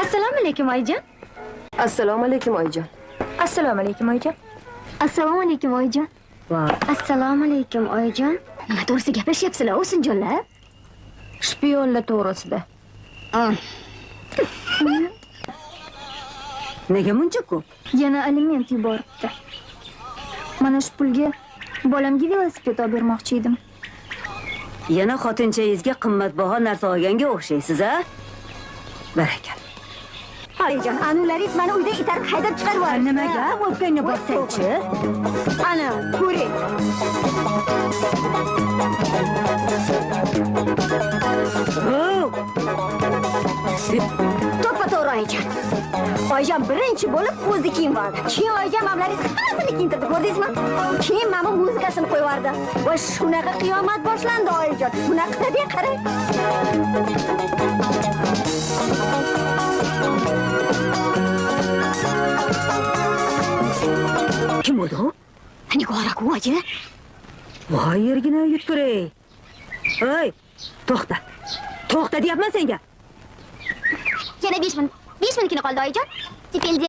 Assalomu alaykum oyijon. Assalomu alaykum oyijon. Assalomu alaykum oyijon. Assalomu alaykum oyijon. Assalomu alaykum oyijon. Nima to'g'risida gaplashyapsizlar, o'sinjonlar? Shpionlar to'g'risida. Nega muncha ko'p? Yana aliment yuboribdi. Mana shu pulga bolamga velosiped olib bermoqchi edim. Yana xotinchangizga qimmatbaho narsa olganga o'xshaysiz, a? Barakalla. Oyijon, anularingiz meni uydan itarib haydab chiqarib yuborishdi. Nimaga? O'pkangni bossang-chi. Ana, ko'ring. To'ppa-to'g'ri oyijon. Oyijon birinchi bo'lib o'zi kiyim oldi. Keyin oyijon mamlaringiz hammasini kiyintirdi, ko'rdingizmi? Keyin mama muzikasini qo'yib yubordi. Va shunaqa qiyomat boshlandi oyijon. Bunaqa qiladi, qarang. Kim bo'ldi u? Nigora-ku, oyi. Voy yergina yutkuray. Ey, to'xta. To'xta deyapman senga. Yana 5 minut. 5 minutgina qoldi oyijon. Stipendiya